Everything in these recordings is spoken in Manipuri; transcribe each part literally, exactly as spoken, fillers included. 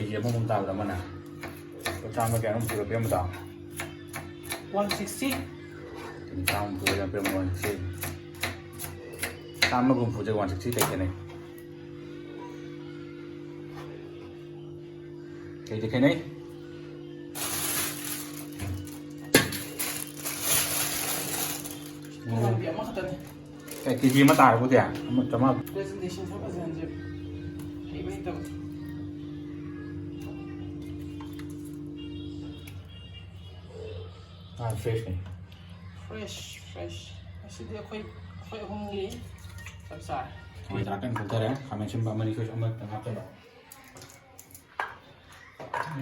ꯀꯦꯖꯤ ꯑꯃꯃꯝ ꯇꯥꯕꯗ ꯑꯃꯅ ꯂꯨꯄꯥ ꯆꯥꯝꯃ ꯀꯌꯥꯅꯣꯝ ꯄꯨꯔ ꯄꯤꯔꯝꯕꯗꯣ? One sixty. ꯆꯥꯝꯃ ꯄꯨꯔ ꯌꯥꯝ ꯄꯤꯔꯝꯕ one sixty꯫ ꯆꯥꯝꯃꯒ ꯍꯨꯝꯐꯨꯁꯦ one sixty ꯀꯩ ꯈꯦꯠꯅꯩ? ꯀꯩꯗ ꯈꯦꯠꯅꯩ? ꯎꯝ꯫ ꯑꯃꯈꯛꯇꯅꯦ꯫ ꯑꯦ, ꯀꯦꯖꯤ ꯑꯃ ꯇꯥꯔꯕꯨꯗꯤ ꯑꯃ ꯆꯥꯝꯃꯉꯥ꯫ Presentation ꯈꯔ ꯐꯖꯍꯟꯁꯦ꯫ ꯍꯩꯕ ꯍꯩꯇꯕ꯫ ꯑꯥ, fresh ꯅꯦ꯫ Fresh, fresh꯫ ꯑꯁꯤꯗꯤ ꯑꯩꯈꯣꯏ, ꯑꯩꯈꯣꯏ ꯑꯍꯨꯝꯒꯤ ꯆꯞ ꯆꯥꯔꯦ꯫ ꯍꯋꯥꯏ ꯊ꯭ꯔꯥꯛ ꯀꯟꯅ ꯊꯣꯛꯊꯔꯦ꯫ ꯈꯥꯃꯦꯟ ꯑꯁꯤꯟꯕ ꯑꯃꯅꯤ ꯁꯣꯏ ꯑꯃꯈꯛꯇꯪ ꯍꯥꯞꯆꯜꯂꯣ꯫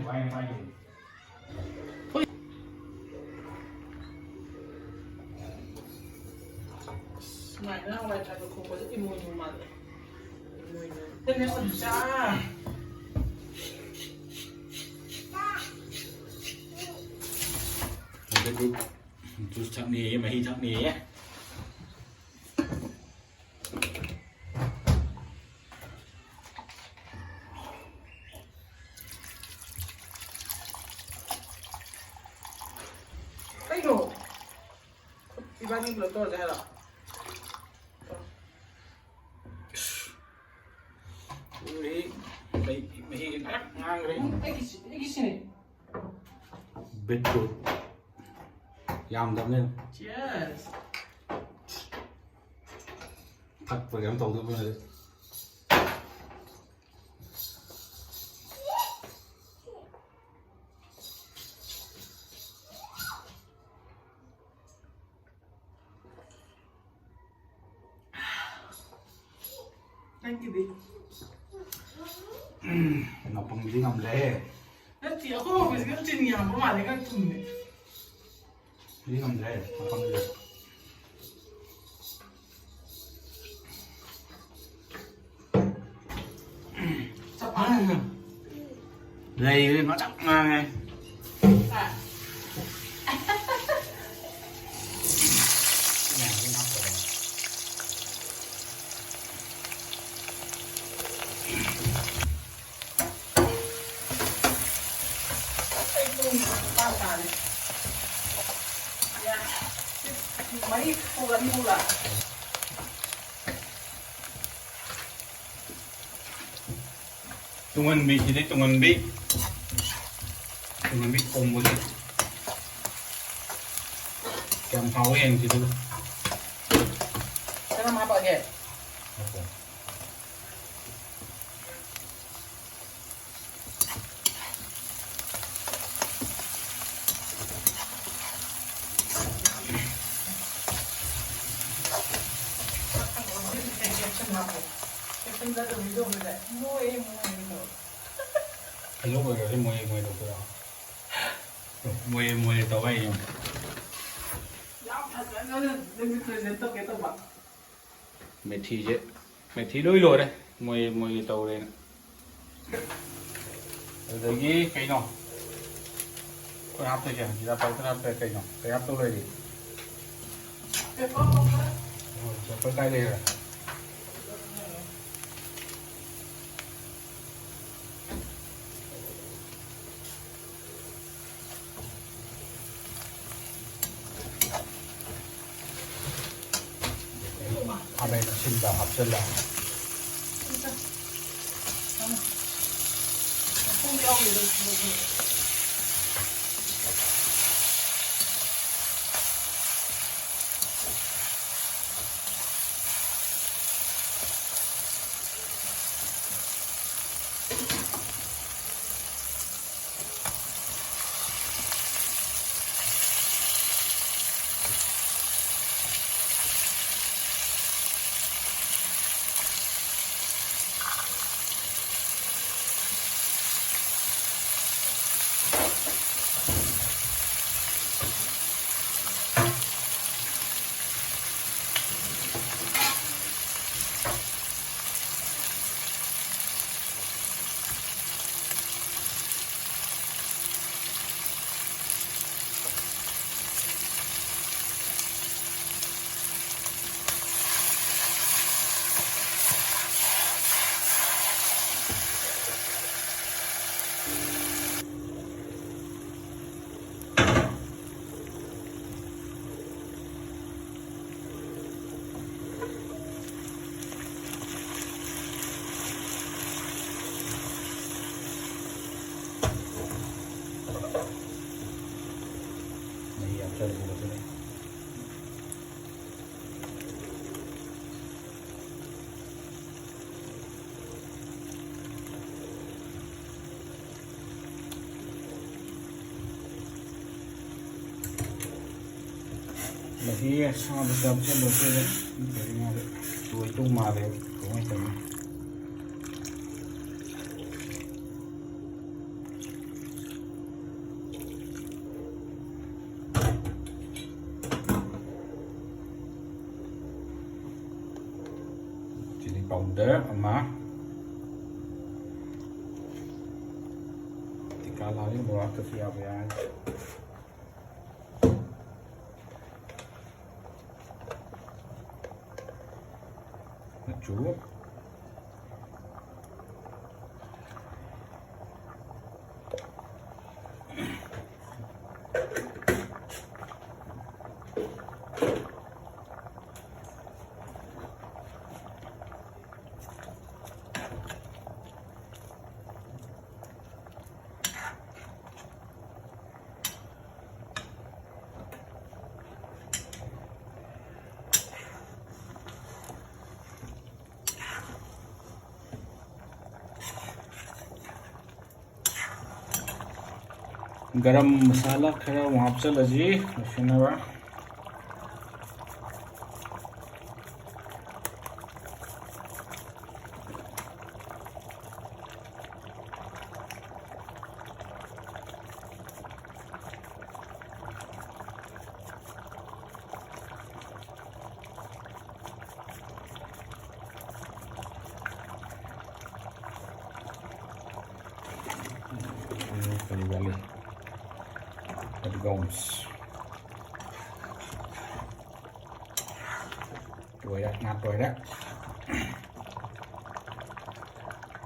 ꯋꯥꯏ, ꯋꯥꯏ꯫ ꯁꯨꯃꯥꯏꯅ ꯍꯋꯥꯏ ꯊ꯭ꯔꯥꯛꯀ ꯈꯣꯛꯄꯁꯦ ꯏꯃꯣꯏꯅꯨ ꯃꯥꯜꯂꯦ꯫ ꯏꯃꯣꯏꯅꯨ꯫ ꯀꯩꯅꯣ ꯑꯣꯖꯥ꯫ ꯍꯧꯖꯤꯛꯇꯤ juice ꯊꯛꯅꯤꯌꯦ, ꯃꯍꯤ ꯊꯛꯅꯤꯌꯦ꯫ ꯀꯩꯅꯣ? ꯏꯕꯥꯅꯤ ꯄꯨꯂꯞ ꯇꯧꯔꯁꯦ ꯍꯥꯏꯔꯣ? ꯃꯍꯤ, ꯃꯍꯤ, ꯃꯍꯤ ꯉꯥꯡꯈ꯭ꯔꯦ꯫ ꯑꯩꯒꯤꯁꯤ-, ꯑꯩꯒꯤꯁꯤꯅꯦ꯫ Beetroot꯫ ꯌꯥꯝꯗꯕꯅꯤꯅ꯫ Cheers꯫ ꯊꯛꯄ ꯀꯩꯅꯣ ꯇꯧꯗꯕ ꯅꯠꯇꯦ꯫ ꯅꯪꯒꯤꯗꯤ? ꯃꯄꯪꯗꯤ ꯉꯝꯗ꯭ꯔꯦꯍꯦ꯫ ꯅꯠꯇꯦ, ꯑꯩꯈꯣꯏ office ꯀꯤ ꯆꯤꯅꯤ ꯌꯥꯝꯕ ꯃꯥꯜꯂꯦ, ꯈꯔ ꯊꯨꯝꯃꯦ꯫ ꯁꯤꯗꯤ ꯉꯝꯗ꯭ꯔꯦ, ꯃꯐꯝꯁꯤꯗ꯫ ꯆꯞ ꯃꯥꯟꯅꯩ꯫ ꯂꯩꯔꯦ, ꯃꯆꯞ ꯃꯥꯟꯅꯩ꯫ ꯃꯍꯤ ꯄꯨꯔꯅꯤꯕꯨ ꯂꯥꯛ꯫ ꯇꯨꯡꯍꯟꯕꯤ, ꯁꯤꯗꯤ ꯇꯨꯡꯍꯟꯕꯤ꯫ ꯇꯨꯡꯍꯟꯕꯤ ꯊꯣꯡꯕꯁꯦ ꯀꯌꯥꯝ ꯍꯥꯎꯋꯦ ꯌꯦꯡꯁꯤ ꯑꯗꯨꯒ꯫ ꯀꯔꯝ ꯍꯥꯞꯄꯛꯑꯒꯦ? ꯀꯦꯞꯁꯟ ꯍꯥꯞꯄꯣ꯫ ꯀꯦꯞꯁꯟꯗ ꯑꯗꯨꯝ ꯚꯤꯗꯤꯑꯣ ꯑꯃꯗ ꯃꯣꯏ ꯃꯣꯏ ꯍꯥꯏꯅ ꯇꯧꯔꯣ꯫ ꯍꯩꯅꯧ ꯑꯣꯏꯔꯒꯗꯤ ꯃꯣꯏ ꯃꯣꯏ ꯇꯧꯗꯣꯏꯔꯣ? ꯃꯣꯏ ꯃꯣꯏ ꯇꯧ ꯍꯥꯏ ꯌꯦꯡꯉꯨ꯫ ꯌꯥꯝ ꯐꯖꯅ ꯅꯪꯁꯨ ꯄ꯭ꯔꯖꯦꯟ ꯇꯧꯒꯦ ꯇꯧꯕ꯫ ꯃꯦꯊꯤꯁꯦ, ꯃꯦꯊꯤ ꯂꯣꯏ ꯂꯣꯏꯔꯦ, ꯃꯣꯏ ꯃꯣꯏꯒꯤ ꯇꯧꯔꯦꯅ꯫ ꯑꯗꯨꯗꯒꯤ ꯀꯩꯅꯣ ꯑꯩꯈꯣꯏ ꯍꯥꯞꯇꯣꯏꯁꯦ, ꯖꯤꯔꯥ ꯄꯥꯎꯗꯔ ꯍꯥꯞꯇꯣꯏ꯫ ꯀꯩꯅꯣ ꯀꯩ ꯍꯥꯞꯇꯧ ꯂꯩꯔꯤ? ꯄꯦꯄꯔ ꯀꯥꯏ ꯂꯩꯔꯦ? ꯈꯥꯃꯦꯟ ꯑꯁꯤꯟꯕ ꯍꯥꯞꯆꯤꯜꯂꯦ꯫ ꯃꯍꯤ ꯑꯁꯥꯕꯁꯦ ꯍꯥꯞꯆꯤꯜꯂꯁꯦ꯫ ꯀꯔꯤ ꯃꯥꯁꯦ ꯇꯣꯏꯗꯧ ꯃꯥꯜꯂꯦ꯫ ꯀꯃꯥꯏꯅ ꯇꯧꯅꯤ? ꯆꯤꯂꯤ ꯄꯥꯎꯗꯔ ꯑꯃ꯫ ꯇꯤꯀꯥ ꯂꯥꯔꯤ ꯃꯣꯔꯣꯛ ꯍꯥꯞꯇ꯭ꯔꯁꯨ ꯌꯥꯕ ꯌꯥꯏ꯫ ꯃꯆꯨ꯫ ꯒꯔꯝ ꯃꯁꯥꯂꯥ ꯈꯔ ꯑꯃꯨꯛ ꯍꯥꯞꯆꯤꯜꯂꯁꯤ ꯅꯨꯡꯁꯤꯅꯕ꯫ ꯀꯔꯤ ꯋꯥꯠꯂꯤ? ꯐꯗꯤꯒꯣꯝꯁ꯫ ꯇꯣꯏꯔꯦ, ꯉꯥ ꯇꯣꯏꯔꯦ꯫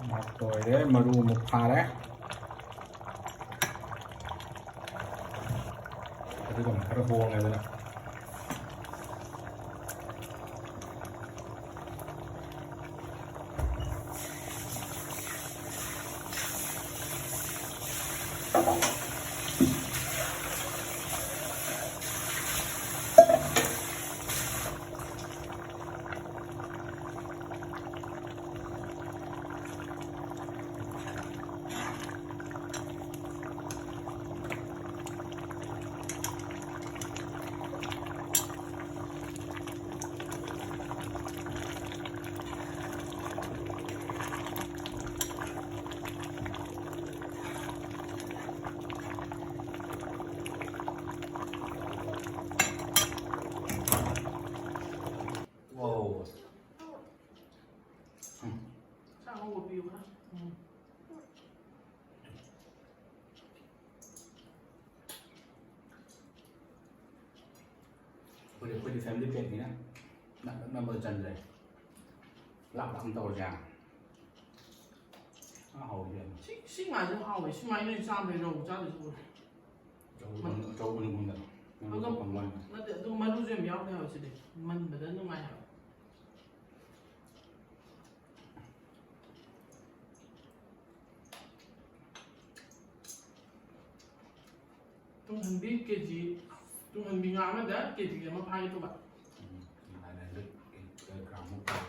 ꯉꯥ ꯇꯣꯏꯔꯦ, ꯃꯔꯨ ꯑꯃꯨꯛ ꯐꯥꯔꯦ꯫ ꯑꯗꯨꯒ ꯈꯔ ꯍꯣꯡꯉꯦꯗꯅ꯫ ꯑꯩꯈꯣꯏꯗꯤ ꯑꯩꯈꯣꯏꯗꯤ ꯐꯦꯃꯤꯂꯤ ꯄꯦꯛꯅꯤꯅ ꯅꯛ ꯅꯛ ꯅꯛꯄꯗ ꯆꯟꯗ꯭ꯔꯦ꯫ ꯂꯥꯞ ꯂꯥꯞꯅ ꯇꯧꯔꯁꯦ꯫ ꯑꯥ, ꯍꯥꯎꯋꯤ ꯌꯥꯝ꯫ ꯁꯤ ꯁꯤ ꯉꯥꯁꯦ ꯍꯥꯎꯋꯦ꯫ ꯁꯨꯃꯥꯏꯅ ꯑꯣꯏꯅ ꯆꯥꯕꯩ ꯔꯧ ꯆꯥꯗꯣꯏꯁꯦ ꯎꯔꯦ꯫ ꯑꯆꯧꯕ ꯃꯟ- ꯑꯆꯧꯕ ꯅꯨꯡꯒꯨꯝꯗ꯫ ꯑꯗꯨꯒ ꯐꯪꯕ ꯋꯥꯅꯤ꯫ ꯅꯠꯇꯦ, ꯑꯗꯨꯒ ꯃꯔꯨꯁꯨ ꯌꯥꯝ ꯌꯥꯎꯗꯦ ꯍꯥꯏꯕ ꯁꯤꯗꯤ꯫ ꯃꯟꯕꯗ ꯅꯨꯡꯉꯥꯏ ꯍꯥꯏꯕ꯫ ꯇꯨꯡꯍꯟꯕꯤ ꯀꯦ ꯖꯤ, ꯇꯨꯡꯍꯟꯕꯤ ꯉꯥ ꯑꯃꯗ ꯀꯦ ꯖꯤ ꯑꯃ ꯐꯥꯒꯦ ꯇꯧꯕ꯫ ꯎꯝ, ꯅꯥꯏꯟ ꯍꯟꯗ꯭ꯔꯦꯠ ꯒ꯭ꯔꯥꯝꯃꯨꯛ ꯇꯥꯏ꯫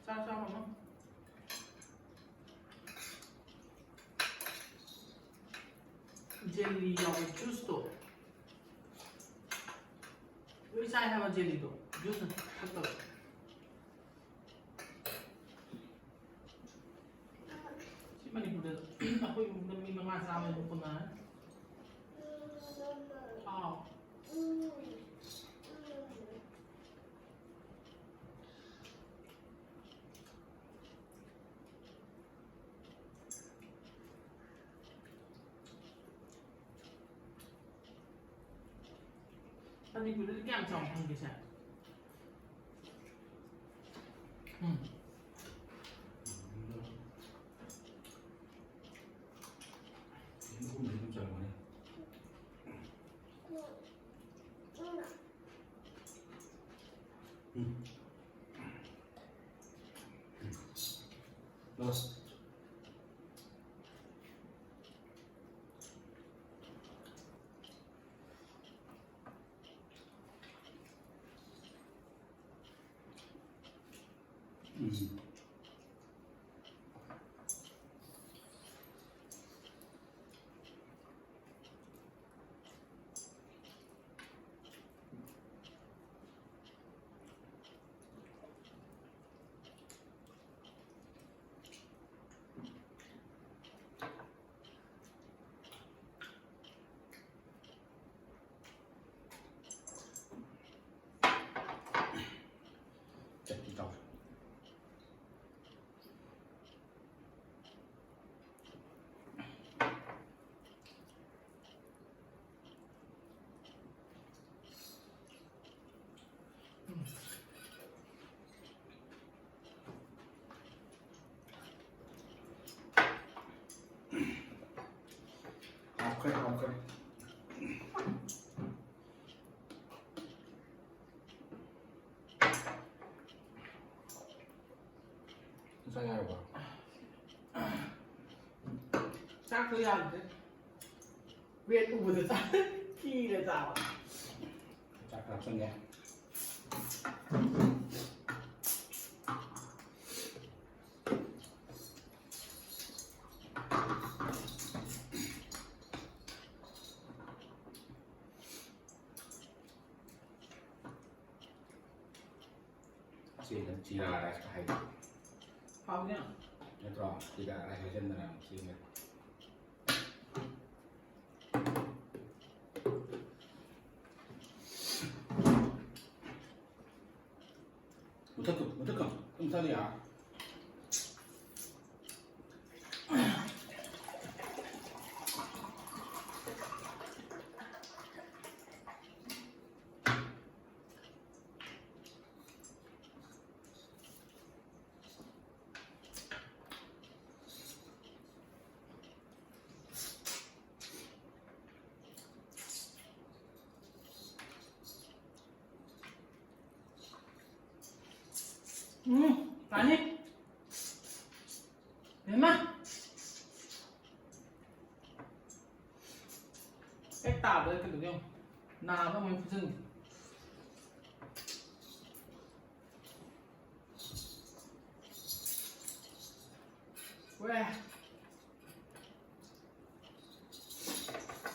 ꯆꯥ ꯆꯥ ꯃꯃꯥ꯫ ꯖꯦꯂꯤ ꯌꯥꯎꯕ ꯖꯨꯁꯇꯣ ꯂꯣꯏ ꯆꯥꯏ ꯍꯥꯏꯕ, ꯖꯦꯂꯤꯗꯣ ꯖꯨꯁꯅ ꯊꯛꯇꯕ꯫ ꯁꯤ ꯃꯅꯤꯄꯨꯔꯗ ꯑꯩꯈꯣꯏ ꯏꯃꯨꯡꯗ ꯃꯤ ꯃꯉꯥ ꯆꯥꯕ ꯑꯗꯨꯝ ꯀꯣꯟꯅꯔꯅꯤ꯫ ꯍꯥꯎ꯫ ꯃꯅꯤꯄꯨꯔꯗꯗꯤ ꯀꯌꯥꯝ ꯆꯥꯎꯅ ꯐꯪꯒꯦ ꯁꯦ? ꯎꯝ꯫ ꯑꯍꯨꯝꯗꯤ ꯑꯗꯨꯝ ꯆꯥꯎꯔꯝꯒꯅꯤ꯫ ꯎꯝ꯫ ꯂꯥꯁ꯫ ꯎꯝ꯫ ꯆꯥꯛꯇꯣ ꯌꯥꯝꯗ꯭ꯔꯦ꯫ ꯋꯦꯠ ꯎꯕꯗ ꯆꯥ-, ꯀꯤꯔꯦ ꯆꯥꯕ꯫ ꯆꯥꯛ ꯈꯔ ꯍꯥꯞꯆꯤꯟꯒꯦ꯫ ꯁꯤ ꯖꯤꯔꯥ ꯔꯥꯏꯁꯀ ꯍꯥꯏꯕ꯫ ꯍꯥꯎꯅꯦ꯫ ꯅꯠꯇ꯭ꯔꯣ? ꯖꯤꯔꯥ ꯔꯥꯏꯁ ꯍꯥꯏꯖꯟꯗꯅ ꯁꯤꯅꯦ꯫ ꯃꯨꯊꯠꯀꯅꯨ, ꯃꯨꯊꯠꯀꯅꯨ꯫ ꯑꯗꯨꯝ ꯃꯨꯊꯠꯂ ꯌꯥꯔ꯫ ꯎꯝ, ꯀꯥꯅꯤ꯫ ꯕꯦꯝꯃ꯫ ꯍꯦꯛ ꯇꯥꯕꯗ ꯀꯩꯅꯣ ꯌꯦꯡꯉꯨ꯫ ꯅꯥꯕ ꯑꯃꯨꯛ ꯐꯨꯖꯟꯒꯦ꯫ ꯍꯣꯏ꯫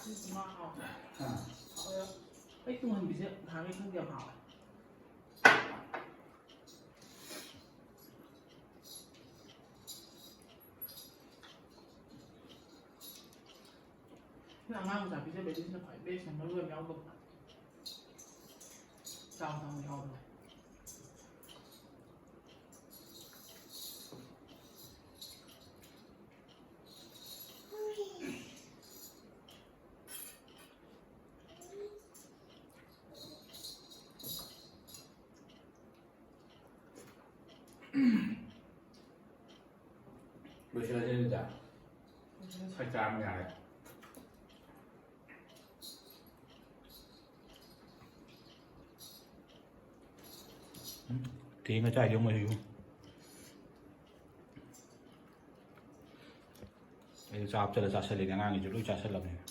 ꯁꯤꯁꯨ ꯉꯥ ꯍꯥꯎꯋꯦ꯫ ꯍꯥ꯫ ꯍꯥꯎꯋꯦ꯫ ꯑꯩ ꯇꯨꯡꯍꯟꯕꯤꯁꯦ ꯅꯍꯥꯟꯒꯩ ꯈꯪꯗꯦ ꯌꯥꯝ ꯍꯥꯎꯋꯦ꯫ ꯁꯤꯅ ꯑꯉꯥꯡ ꯃꯆꯥ ꯄꯤꯖꯕꯩꯗꯤ ꯁꯤꯅ ꯈ꯭ꯋꯥꯏ ꯕꯦꯁꯅꯦ, ꯃꯔꯨ ꯌꯥꯝ ꯌꯥꯎꯗꯕ꯫ ꯆꯥꯎ ꯆꯥꯎꯅ ꯌꯥꯎꯕꯅꯦ꯫ ꯂꯣꯏꯁꯤꯜꯂꯁꯤꯅꯦ ꯑꯗꯨꯗꯤ꯫ ꯈꯔ ꯆꯥꯔꯝ ꯌꯥꯔꯦ꯫ ꯎꯝ, ꯊꯦꯡꯉ ꯆꯥꯏꯗꯣ ꯃꯣꯏꯁꯨ꯫ ꯆꯥꯛ ꯍꯥꯞꯆꯜꯂ ꯆꯥꯁꯜꯂꯤꯅꯦ, ꯑꯉꯥꯡꯒꯤꯁꯨ ꯂꯣꯏ ꯆꯥꯁꯜꯂꯕꯅꯤꯅ꯫